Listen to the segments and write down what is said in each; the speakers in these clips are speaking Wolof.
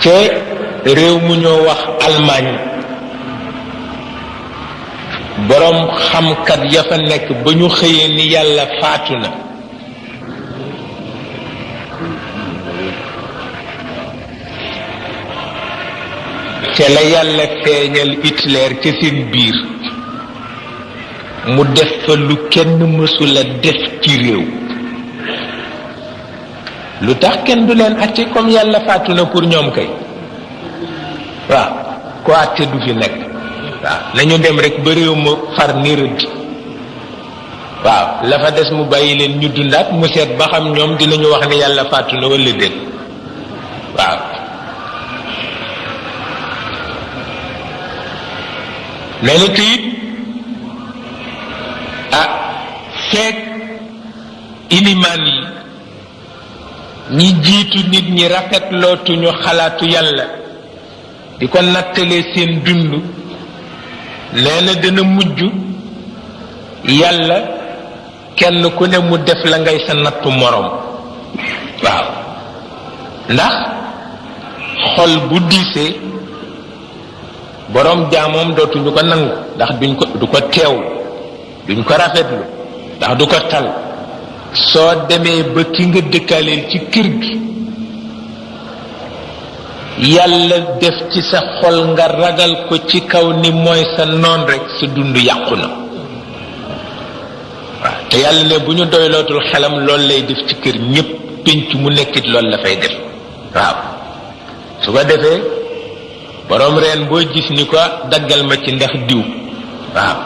ca réew mu ñoo wax Allemagne boroom xamkat ya fa nekk ba ñu xëyee ni yàlla faatu na te la yàlla feeñal Hitler ca seen biir mu def fa lu kenn mësula def ci réew lu tax kenn du leen àtte comme yàlla faatu na pour ñoom kay waaw ko àtte du fi nekk waaw nañu dem rek ba réew ma far ni rëdd waaw la fa des mu bàyyi leen ñu dundaat mu seet ba xam ñoom dinañu wax ne yàlla faatu na walla déet waaw nee na te it feek ilimaan yi ñi jiitu nit ñi rafetlootuñu xalaatu yàlla di ko nattalee seen dund nee na dana mujj yàlla kenn ku ne mu def la ngay sa nattu moroom waaw ndax xol bu diisee boroom jaamoom dootuñu ko nangu ndax du ko teewlu duñ ko rafetlu ndax du ko tal soo demee ba ki nga dëkkaaleel ci kër gi yàlla def ci sa xol nga ragal ko ci kaw ni mooy sa noon rekk sa dund yàqu na waaw te yàlla ne bu ñu doylootul xelam loolu lay def ci kër ñépp pénc mu nekkit loolu la fay def waaw su ko defee boroom reen boo gis ni ko daggal ma ci ndax diw waaw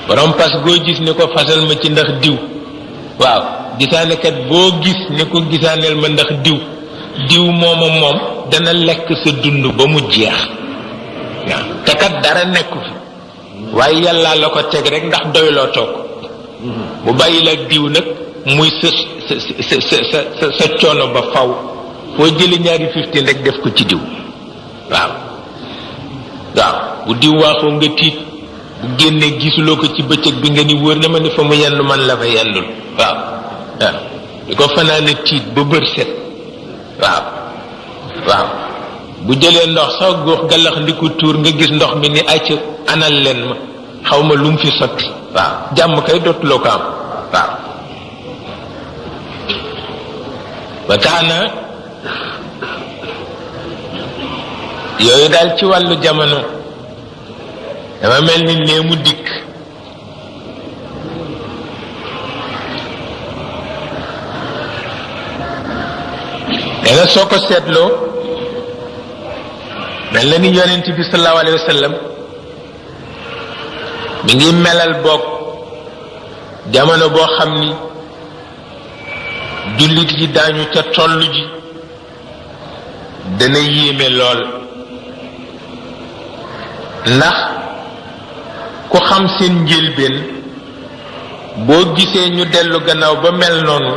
boroom pas boo gis ni ko fasal ma ci ndax diw waaw gisaanekat boo gis ni ko gisaaneel ma ndax diw mooma moom dana lekk sa dund ba mu jeex waaw te kat dara nekku fi waaye yàlla la ko teg rek ndax doyloo toog mu bàyyi la diw nag muy sa coono ba faw foo jëli ñaari 15 rek def ko ci diw waaw bu diw waaxoo nga tiit bu génnee gisuloo ko ci bëccëg bi nga ni wóor na ma ni fa mu yendu man la fa yendul waaw di ko fanaane tiit ba bër set waaw bu jëlee ndox sax góox galax ndi ko tuur nga gis ndox mi ni acc anal leen ma xaw ma lu mu fi sotti waaw jàmm kay dootuloo ko am waaw ba tax na yooyu daal ci wàllu jamono dama mel ni nee mu dikk nee na soo ko seetloo mel na ni yonent bi sallallahu alayhi wa sallam mi ngi melal boog jamono boo xam ni jullit yi daañu ca toll ji dana yéeme lool ndax ku xam seen njëlbeen boo gisee ñu dellu gannaaw ba mel noonu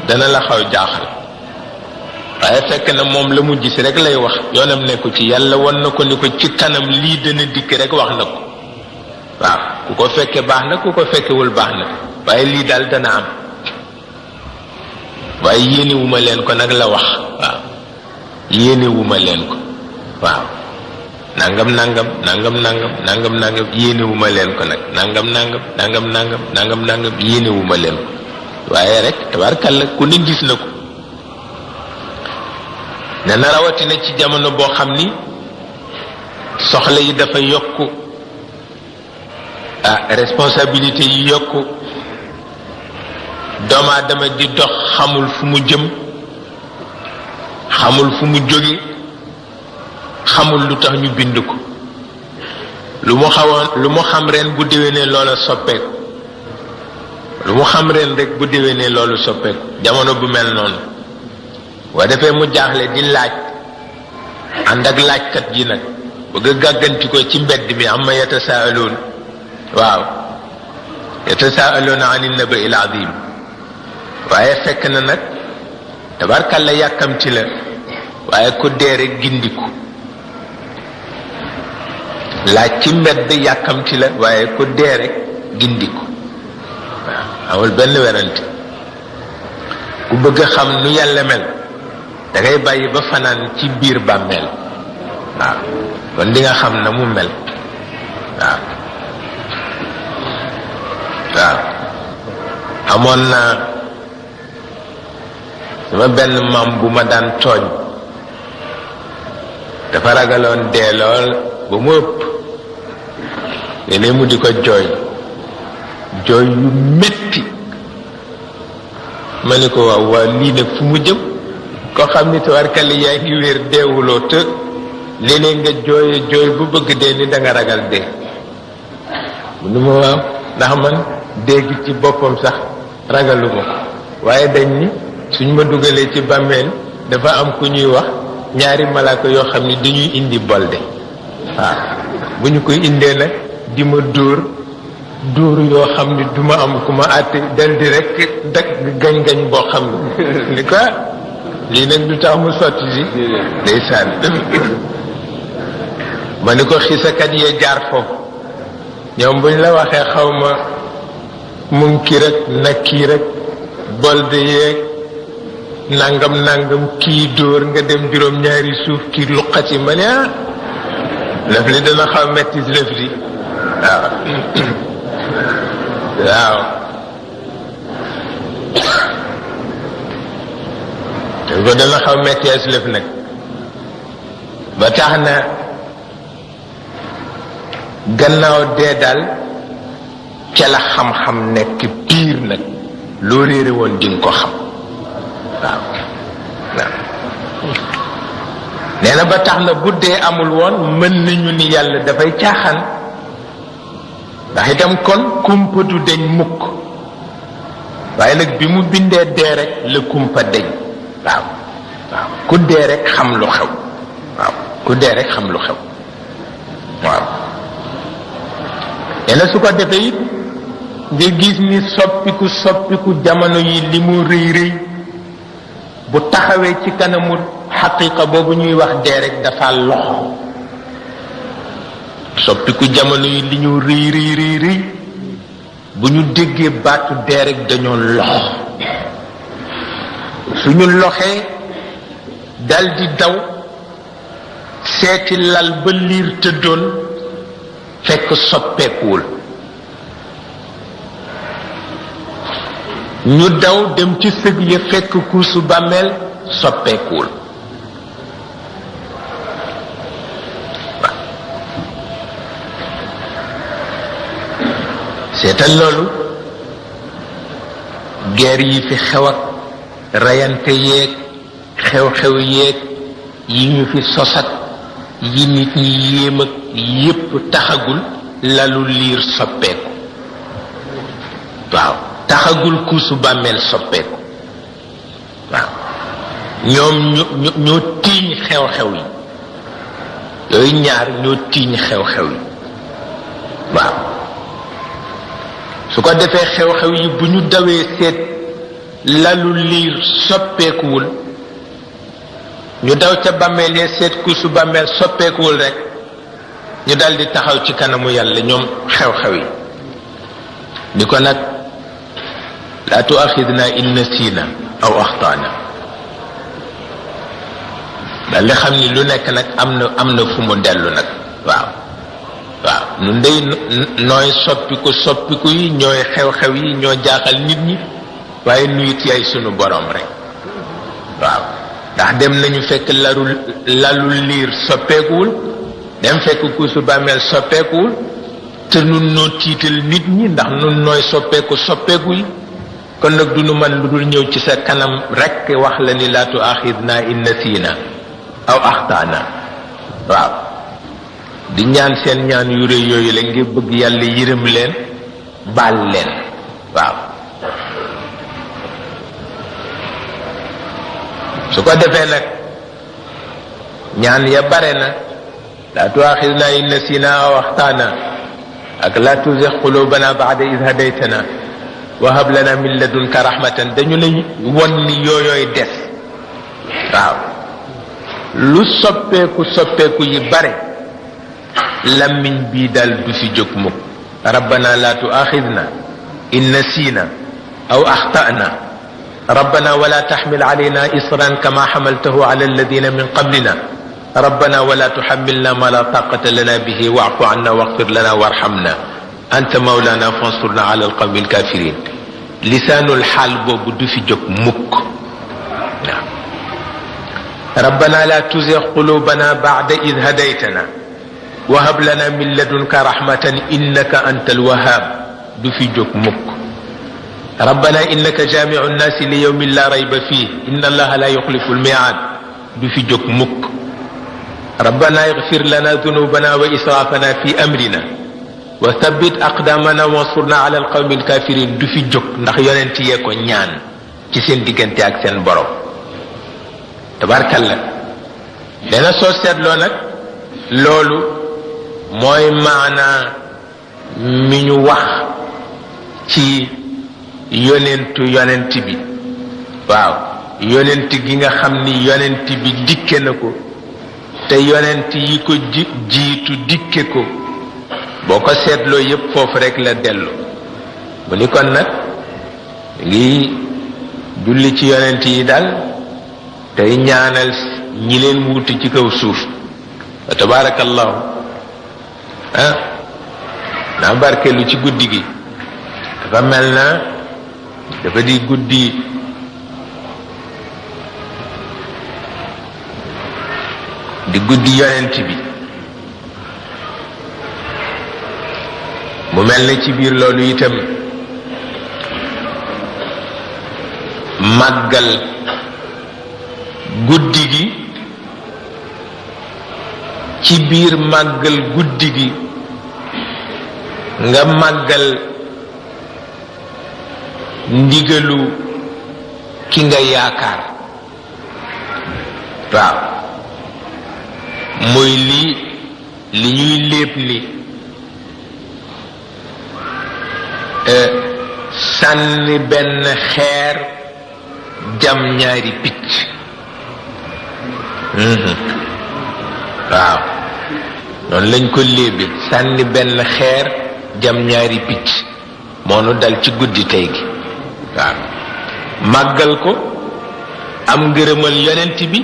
dana la xaw jaaxal waaye fekk na moom la mu gis rek lay wax yoonam nekku ci yàlla won na ko ni ko ci kanam lii dana dikk rek wax na ko waaw ku ko fekke baax na ku ko fekkewul baax na waaye lii daal dana am waaye yéenewuma leen ko nag la wax waaw yéenewuma leen ko waaw nangam yéenewuma leen ko nag nangam yéenewuma leen ko waaye rek tabarkalla ku ne gis na ko ne na rawatina ci jamono boo xam ni soxla yi dafa yokku responsabilité yi yokku doomu aadama di dox xamul fu mu jëm xamul fu mu jóge xamul lu tax ñu bind ko lu mu xam ren bu déwénee loola soppeeku lu mu xam ren rek bu déwénee loolu soppeeku jamono bu mel noonu waa defee mu jaaxle di laaj ànd ak laajkat yi nag bëgg a gàgganti ko ci mbedd mi amma yatasaaluun waaw yatasaaluuna ani nabai il azim waaye fekk na nag tabarkalla yàkkamti la waaye ku dee rek gindiku laaj ci mbedd yàkkamti la waaye ku dee rek gindiku waaw amul benn werante ku bëgg a xam nu yàlla mel da ngay bàyyi ba fanaan ci biir bàmmeel waaw kon di nga xam na mu mel waaw waaw amoon na sama benn maam bu ma daan tooñ dafa ragaloon dee lool ba mu ëpp léeg-léeg mu di ko jooy yu metti ma ni ko waaw waa lii nag fu mu jëm koo xam ni tawarkali yaa ngi wér deewuloo te léeg-léeg nga jooy bu bëgg dee ni da nga ragal dee mu ni ma waaw ndax man dégg ci boppam sax ragaluma ko waaye dañ ni suñ ma dugalee ci bàmmeel dafa am ku ñuy wax ñaari malaaka yoo xam ni dañuy indi bolde waaw bu ñu koy indee nag di ma dóor yoo xam ni duma am ku ma àtte dal di rek dak gañ-gañ boo xam ni quoi lii nag du tax mu sotti si ndeysaan ma ni ko xisakat yee jaar foofu ñoom buñ la waxee xaw ma munkir ak nakiir ak bolde yeeg nangam kii dóor nga dem juróom-ñaari suuf kii luqati ma ne lëf li dana xaw metti lëf li waaw waaw te ko dana xaw metti as lëf nag ba tax na gannaaw dee daal ca la xam-xam nekk piir nag loo réere woon di nga ko xam waaw nee na ba tax na bu dee amul woon mën nañu ni yàlla dafay caaxaan ndax itam kon kumpa du deñ mukk waaye nag bi mu bindee dee rek la kumpa deñ waaw ku dee rek xam lu xew waaw ku dee rek xam lu xew waaw nee na su ko defee it nga gis ni soppiku jamono yi li mu rëy bu taxawee ci kanamu xaqiqa boobu ñuy wax dee rek dafa loxo soppiku jamono yi li ñu rëy bu ñu déggee baatu dee rek dañoo lox suñu loxee dal di daw seeti lal ba liir tëddoon fekk soppeekuwul ñu daw dem ci sëg ya fekk kuusu bàmmeel soppeekuwul seetal loolu guerre yi fi xew ak rayante yeeg xew-xew yeeg yi ñu fi sosat yi nit ñi yéem ak yépp taxagul lalu liir soppeeku waaw taxagul kuusu bàmmeel soppeeku waaw ñoom ñoo tiiñ xew-xew yi yooyu ñaar ñoo tiiñ xew-xew yi waaw su ko defee xew-xew yi bu ñu dawee seet lalu liir soppeekuwul ñu daw ca bàmmeel ya seet kuusu bàmmeel soppeekuwul rek ñu daldi taxaw ci kanamu yàlla ñoom xew-xew yi ni ko nag laa tuaxidna in nasina aw axtaana dal di xam ni lu nekk nag am na fu mu dellu nag waaw nun dey nooy soppiku yi ñooy xew-xew yi ñoo jaaxal nit ñi waaye nuyit yaay sunu borom rek waaw ndax dem nañu fekk lalu liir soppeekuwul dem fekk kuusu bàmmeel soppeekuwul te nun noo tiital nit ñi ndax nun nooy soppeeku yi kon nag du nu man lu dul ñëw ci sa kanam rek wax la ni laa tuaxidna in nasina aw axtaana waaw di ñaan seen ñaan yu rëy yooyu la ngir bëgg yàlla yërëm leen baal leen waaw su ko defee nag ñaan ya bare na laa tuaxidna in nasina aw axtaana ak laa tuzigh qulubana ba'da idh hadaytana wa hab lana min ladunka rahmatan dañu lay won ni yooyooy des waaw lu soppeeku yi bare lammiñ bii dal du fi jóg mukk rabbana la tuaxidna in nasina aw axtana ربنا ولا تحمل علينا إصرا كما حملته على الذين من قبلنا ربنا ولا تحملنا ما لا طاقة لنا به واعف عنا واغفر لنا وارحمنا أنت مولانا فانصرنا على القوم الكافرين لسان الحال بوب دو في جوك مك ربنا لا تزغ قلوبنا بعد إذ هديتنا وهب لنا من لدنك رحمة إنك أنت الوهاب دو في جوك مك ربنا إنك جامع الناس ليوم لا ريب فيه إن الله لا يخلف الميعاد دو في جوك مك ربنا اغفر لنا ذنوبنا وإسرافنا في أمرنا وثبت أقدامنا وانصرنا على القوم الكافرين دو في جوك ndax yonent yee ko ñaan ci seen diggante ak seen borom tabarkalla dana soo seetloo nag loolu mooy maana mi ñu wax ci yonent bi waaw yonent gi nga xam ni yonent bi dikke na ko te yonent yi ko jiitu dikke ko boo ko seetloo yépp foofu rek la dellu mu ni kon nag ngi julli ci yonent yi daal tey ñaanal ñi leen wuutu ci kaw suuf wa tabarakallahu naa barkeelu ci guddi gi dafa mel na dafa di guddi yonent bi mu mel ne ci biir loolu itam màggal guddi gi ci biir màggal guddi gi nga màggal ndigalu ki nga yaakaar waaw mooy li ñuy lépp ni sànni benn xeer jam ñaari picc waaw noonu lañ ko léebe sànni benn xeer jam ñaari picc moonu dal ci guddi tey gi waaw màggal ko am ngërëmal yonent bi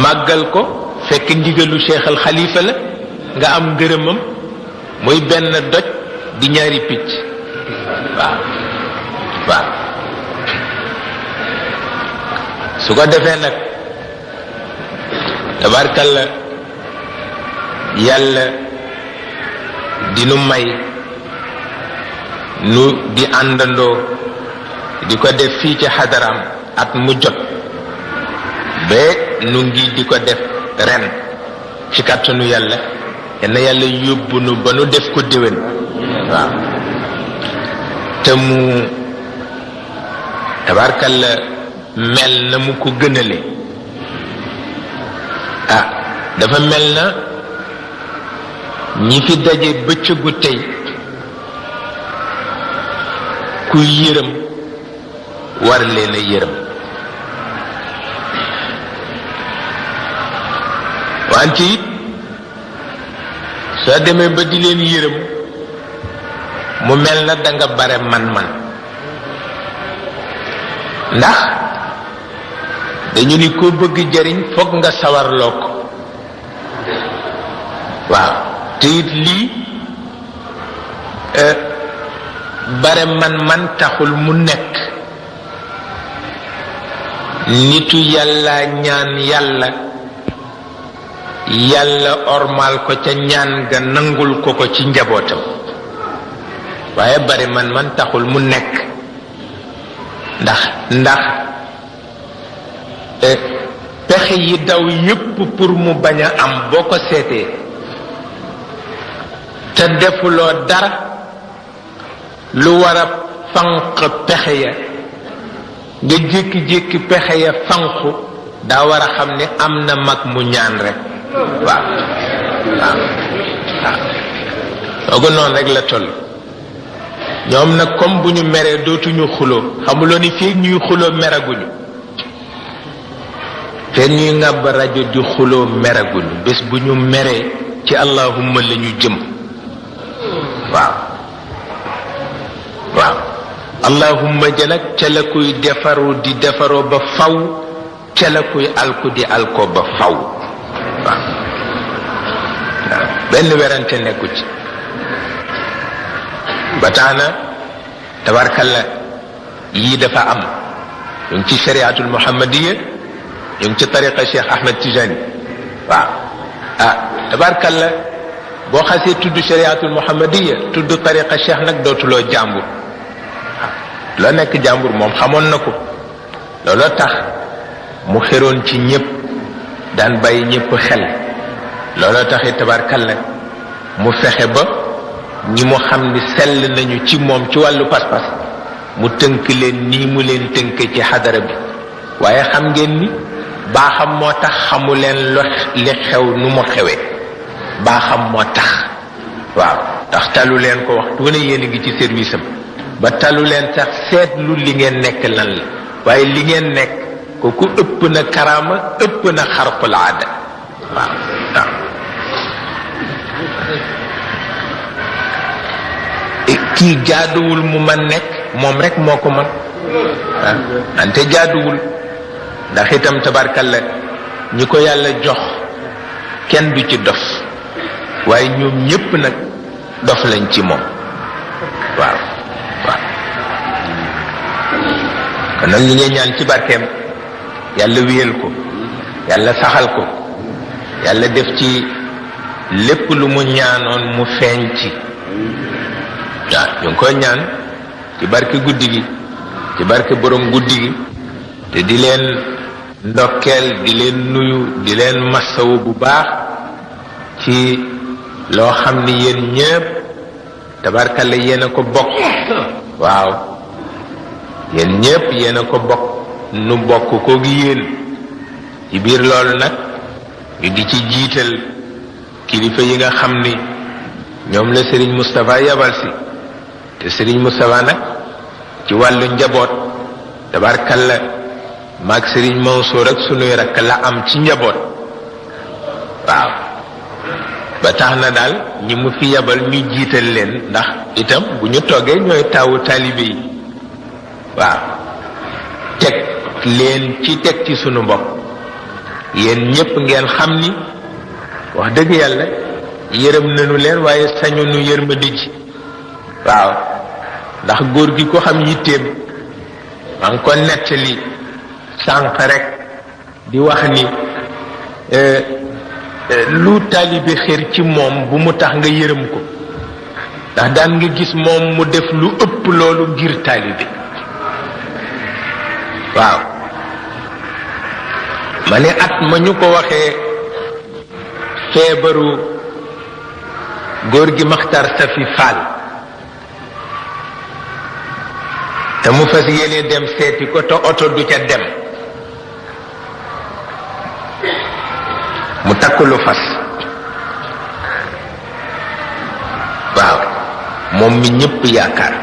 màggal ko fekk ndigalu Cheikh al Khalifa la nga am ngërëmam muy benn doj di ñaari picc waaw waaw su ko defee nag tabarkalla yàlla dinu may nu di àndandoo di ko def fii ci xadaram at mu jot ba nu ngi di ko def ren ci kàttanu yàlla yenn yàlla yóbbu nu ba nu def ko déwén waaw te mu tabarkalla mel na mu ko gënale dafa mel na ñi fi daje bëccëgu tey ku yërëm war leen a yërëm wante it soo demee ba di leen yërëm mu mel na danga bare man-man ndax dañu ni ko bëgg jariñ fokk nga sawarloo ko waaw te it lii bare man taxul mu nekk nitu yàlla ñaan yàlla ormal ko ca ñaan ga nangul ko ci njabootam waaye bare man taxul mu nekk ndax pexe yi daw yépp pour mu bañ a am boo ko seetee te defuloo dara lu war a fanq pexe ya nga jékki-jékki pexe ya fanqu daa war a xam ne am na mag mu ñaan rek waaw sooga noonu rek la toll ñoom nag comme bu ñu meree dootuñu xuloo xamuloo ni fii ñuy xuloo meraguñu te ñuy ngàbb rajo di xuloo meraguñu bés bu ñu meree ci allahumma la ñu jëm waaw allahumma ja nag ca la kuy defaru di defaroo ba faw ca la kuy alku di alko ba faw waaw benn werante nekku ci ba tax na tabarkalla yii dafa am ñu ngi ci shariatul muhammadiya ñu ngi ci tariqa Cheikh Ahmed Tijani waaw tabarkalla boo xasee tudd shariatul muhammadiya tudd tariqa Cheikh nag dootuloo jàmbur loo nekk jàmbur moom xamoon na ko looloo tax mu xeroon ci ñëpp daan bàyyi ñëpp xel looloo taxit tabarkalla mu fexe ba ñi mu xam ni sell nañu ci moom ci wàllu pas-pas mu tënk leen nii mu leen tënk ci xadara bi waaye xam ngeen ni baaxam moo tax xamu leen li xew nu mu xewee baaxam moo tax waaw ndax talu leen ko waxtu ne yéen a ngi ci service am ba talu leen sax seetlu li ngeen nekk lan la waaye li ngeen nekk kooku ëpp na karaama ëpp na xarqul aada waaw waaw kii jaaduwul mu man nekk moom rek moo ko man ante jaaduwul ndax itam tabarkalla ñi ko yàlla jox kenn du ci dof waaye ñoom ñépp nag dof lañ ci moom waaw waaw kon nag ñi ngay ñaan ci barkeem yàlla wéyal ko yàlla saxal ko yàlla def ci lépp lu mu ñaanoon mu feeñ ci waaw ñu ngi koy ñaan ci barke guddi gi ci barke borom guddi gi te di leen ndokkeel di leen nuyu di leen massawu bu baax ci loo xam ni yéen ñépp tabarkalla yéen a ko bokk waaw yéen ñépp yéen a ko bokk nu bokk ko gi yéen ci biir loolu nag ñu di ci jiital kilifa yi nga xam ni ñoom la Serigne Moustapha yabal si te Serigne Moustapha nag ci wàllu njaboot tabarkalla maag Serigne Mansour ak sunuy rakk la am ci njaboot waaw ba tax na daal ñi mu fi yabal ñu jiital leen ndax itam bu ñu toggee ñooy taawu taalibe yi waaw teg leen teg ci sunu bopp yéen ñépp ngeen xam ni wax dëgg yàlla yërëm nañu leen waaye sañu nu yërmande ji waaw ndax góor gi ko xam yitteem maa ngi ko nettali sànq rek di wax ni lu taalibe xër ci moom bu mu tax nga yërëm ko ndax daan nga gis moom mu def lu ëpp loolu ngir taalibe waaw ma ne at ma ñu ko waxee feebaru góor gi Maxtar Safi Fall te mu fas yéene dem seeti ko te oto du ca dem mu takk lu fas waaw moom mi ñépp yaakaar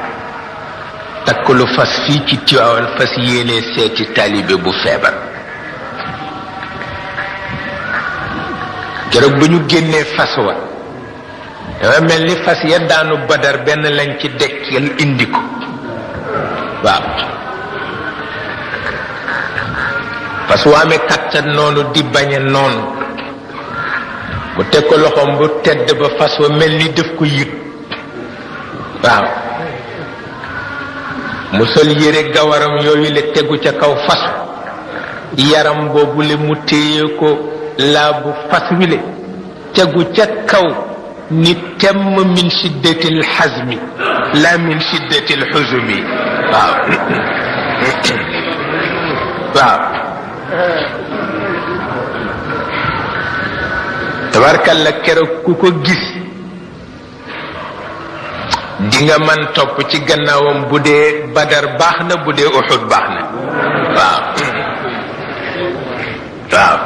takk lu fas fii ci Tiwaawan fas yéene seeti taalibe bu feebar keroog ba ñu génnee fas wa dafa mel ni fas ya daanu Badar benn lañ ci dekkal indi ko waaw fas waa amee kattan noonu di bañe noonu mu teg ko loxoom bu tedd ba fas wa mel ni def ko yëg waaw mu sol yére gawaram yooyu le tegu ca kaw fas yaram boobu le mu téye ko laabu fas wi le tegu ca kaw ni temm min shiddatil hazmi la min shiddatil huzumi waaw waaw tabarkalla keroog ku ko gis di nga man topp ci gannaawam bu dee Badar baax na bu dee Uhud baax na waaw waaw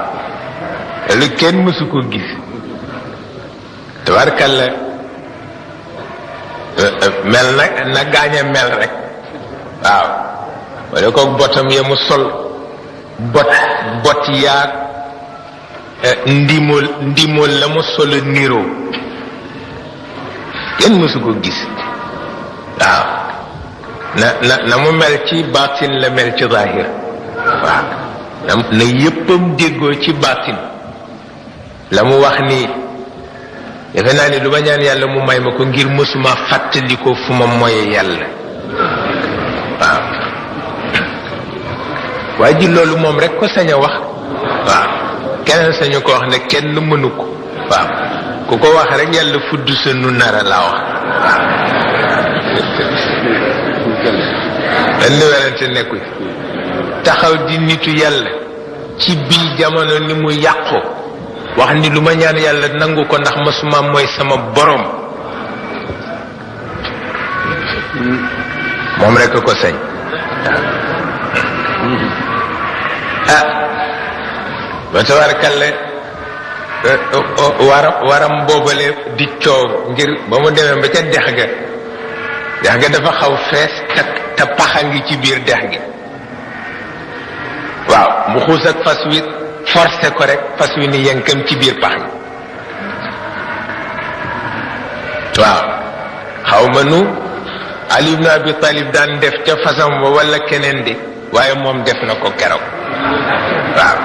lu kenn mësu ko gis tabarkalla mel na gaañ a mel rek waaw wala ko botam ya mu sol bot yaag ndimol la mu sol niroo kenn mësu ko gis waaw na mu mel ci baatin la mel ci zahir waaw na yëppam déggoo ci baatin la mu wax ni defe naa ni lu ma ñaan yàlla mu may ma ko ngir mësuma fàttali ko fu ma moye yàlla waaw waaye ji loolu moom rek ko sañ a wax waaw keneen sañu ko wax ne kenn mënu ko waaw ku ko wax rek yàlla fudd sa nu nara laa wax waaw benn werante nekku taxaw di nitu yàlla ci bii jamono ni mu yàqu wax ni lu ma ñaan yàlla nangu ko ndax masuma mooy sama borom moom rekk ko sañ ba tabarkalle waram boobale di coow ngir ba mu demee ba ca dex ga dafa xaw fees te paxa ngi ci biir dex gi waaw mu xuus ak fas wi forcé ko rek fas wi ni yenkam ci biir pax gi waaw xaw ma nu Ali ibn Abi Talib daan def ca fasam ba wala keneen de waaye moom def na ko keroog waaw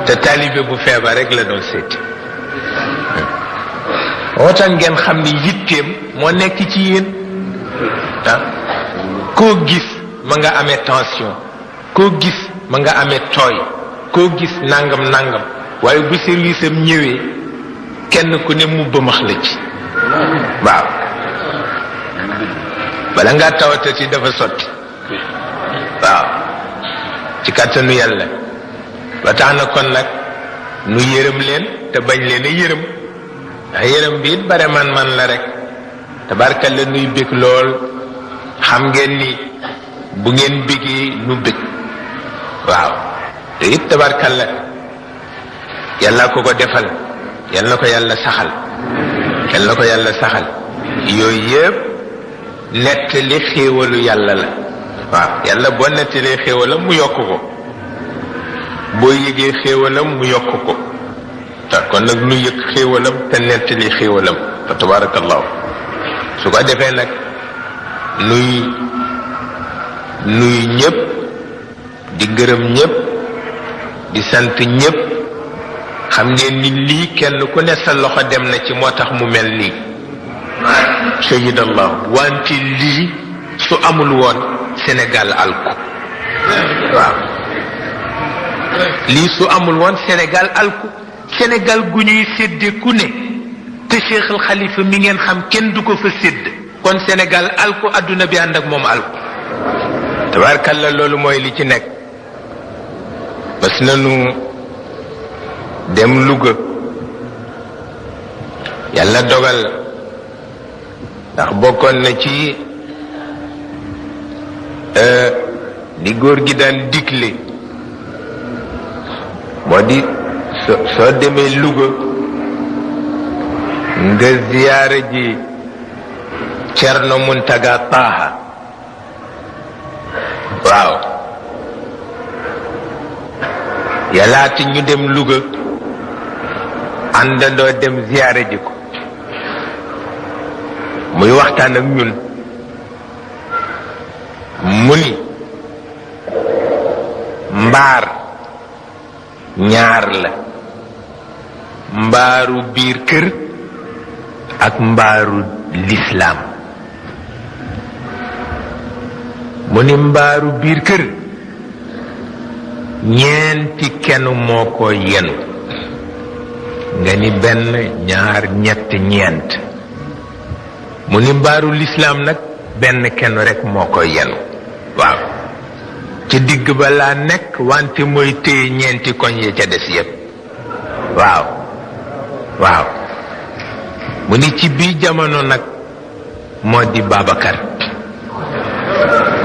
te taalibe bu feebar rek la doon seeti wootax ngeen xam ni yitteem moo nekk ci yéen koo gis ma nga amee tension koo gis ma nga amee tooy koo gis nangam waaye bu service am ñëwee kenn ku ne mu bëmax la ci waaw bala ngaa tawatati dafa sotti waaw ci kàttanu yàlla ba tax na kon nag nu yërëm leen te bañ leen a yërëm ndax yërëm bi it bare man la rek tabarkalla nuy bég lool xam ngeen ni bu ngeen bégee nu bég waaw te it tabarkalla yàlla ko defal yal na ko yàlla saxal yal na ko yàlla saxal yooyu yëpp nettali xéewalu yàlla la waaw yàlla boo nettalee xéewalam mu yokk ko boo yëgee xéewalam mu yokk ko te kon nag nu yëg xéewalam te nettali xéewalam fa tabarakallahu su ko defee nag nuy ñëpp di gërëm ñëpp di sant ñëpp xam ngeen ni lii kenn ku ne sa loxo dem na ci moo tax mu mel nii shahidallahu wante lii su amul woon Sénégal alku waaw lii su amul woon Sénégal alku Sénégal gu ñuy sédde ku ne te Cheikh al Khalifa mi ngeen xam kenn du ko fa sédd kon Sénégal alku adduna bi ànd ak moom alku tabaarkalla loolu mooy li ci nekk bas nanu dem Louga yàlla dogal ndax bokkoon na ci li góor gi daan digle moo di soo demee Louga nga ziyaara ji Cerno Muntaga Taaha waaw yàllaati ñu dem Louga àndandoo dem ziyaara ji ko muy waxtaan ak ñun mu ni mbaar ñaar la mbaaru biir kër ak mbaaru lislaam mu ni mbaaru biir kër ñeenti kenn moo ko yenu nga ni benn ñaar ñett ñeent mu ni mbaaru lislaam nag benn kenn rekk moo ko yenu waaw ci digg ba laa nekk wante mooy téye ñeenti koñ yi ca des yépp waaw waaw mu ni ci bii jamono nag moo di Babacar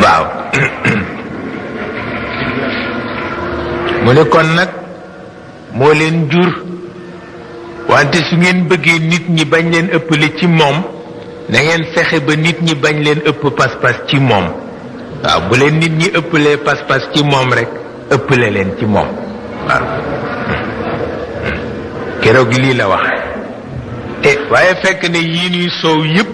waaw mu ni kon nag moo leen jur wante su ngeen bëggee nit ñi bañ leen ëppale ci moom na ngeen fexe ba nit ñi bañ leen ëpp pas-pas ci moom waaw bu leen nit ñi ëppalee pas-pas ci moom rek ëppale leen ci moom waaw keroog lii la wax waaye fekk ne yii nuy soow yëpp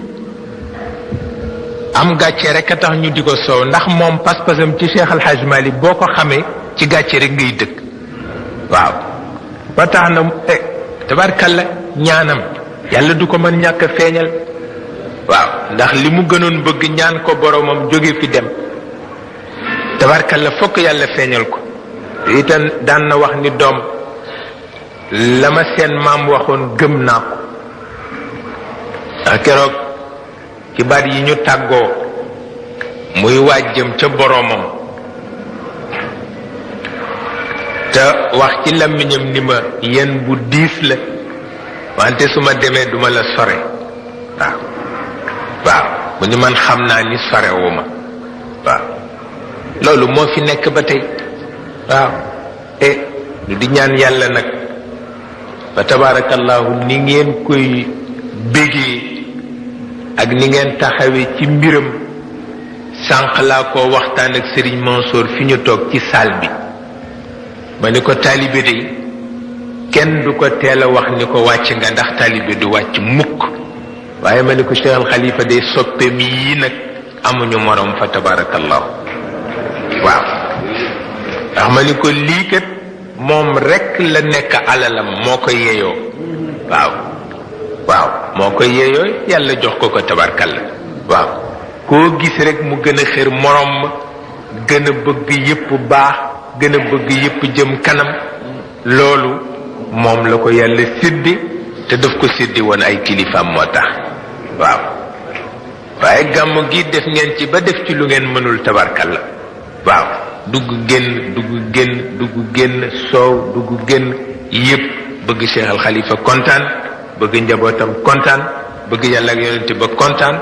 am gàcce rek a tax ñu di ko soow ndax moom pas-pasam ci Cheikh Al Hadj Malick boo ko xamee ci gàcce rek ngay dëkk waaw ba tax na tabarkalla ñaanam yàlla du ko mën ñàkk a feeñal waaw ndax li mu gënoon bëgg ñaan ko boromam jóge fi dem tabarkalla fokk yàlla feeñal ko te itam daan na wax ni doom la ma seen maam waxoon gëm naa ko ndax keroog ci baat yi ñu tàggoo muy waaj jëm ca boromam te wax ci làmmiñam ni ma yéen bu diis la wante su ma demee duma la sore waaw waaw mu ni man xam naa ni sorewu ma waaw loolu moo fi nekk ba tey waaw ñu di ñaan yàlla nag fa tabarakallahu ni ngeen koy bégee ak ni ngeen taxawee ci mbiram sànq laa ko waxtaan ak Serigne Mansour fi ñu toog ci salle bi ma ni ko taalibe de kenn du ko teel a wax ni ko wàcc nga ndax taalibe du wàcc mukk waaye ma ni ko Cheikh Al Khalifa de soppeem yii nag amuñu morom fa tabarakallahu waaw ndax ma ni ko lii kat moom rekk la nekk alalam moo ko yeyoo waaw waaw moo ko yeyoo yàlla jox ko tabarkalla waaw koo gis rek mu gën a xër morom ma gën a bëgg yépp baax gën a bëgg yépp jëm kanam loolu moom la ko yàlla séddi te daf ko séddi woon ay kilifaam moo tax waaw waaye gàmmu gi def ngeen ci ba def ci lu ngeen mënul tabarkalla waaw dugg génn soow dugg génn yépp bëgg Cheikh Al Khalifa kontaan bëgg njabootam kontaan bëgg yàlla ak yonente ba kontaan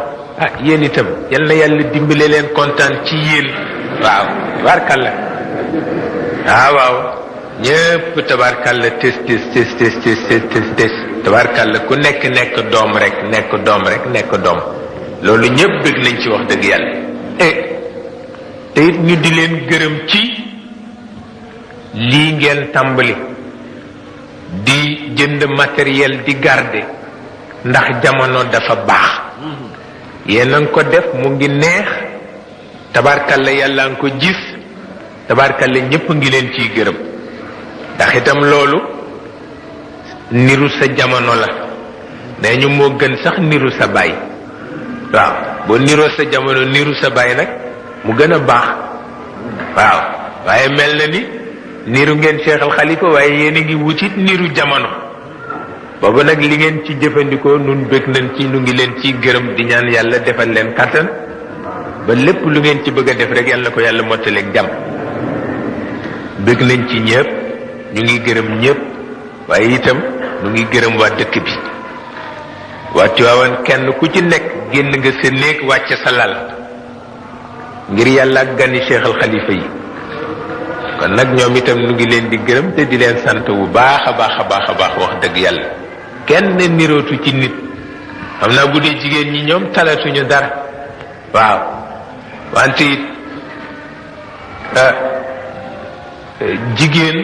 yéen itam yal na yàlla dimbale leen kontaan ci yéen waaw tabarkalla waaw ñépp tabarkalla tes tabarkalla ku nekk doom rek loolu ñépp bëgg nañ ci wax dëgg yàlla te it ñu di leen gërëm ci lii ngeen tàmbali di jënd matériel di garder ndax jamono dafa baax yéen a ngi ko def mu ngi neex tabarkalla yàlla nga ko gis tabarkalla ñépp ngi leen ciy gërëm ndax itam loolu niru sa jamono la nee ñu moo gën sax niru sa baay waaw boo niroo sa jamono niru sa baay nag mu gën a baax waaw waaye mel na ni niru ngeen Cheikh Al Khalifa waaye yéen a ngi wutit niru jamono boobu nag li ngeen ci jëfandikoo nun bëgg nañ ci nu ngi leen ciy gërëm di ñaan yàlla defal leen kàttan ba lépp lu ngeen ci bëgg a def rek yàlla ko yàlla mottaleeg jàmm bëgg nañ ci ñëpp ñu ngi gërëm ñëpp waaye itam ñu ngi gërëm waa dëkk bi waa Tiwaawan kenn ku ci nekk génn nga sa néeg wàcc sa lal ngir yàlla ak gani Cheikh Al Khalifa yi kon nag ñoom itam ñu ngi leen di gërëm te di leen sant bu baax a baax wax dëgg yàlla kenn nirootu ci nit xam naa bu dee jigéen ñi ñoom talatuñu dara waaw wante it jigéen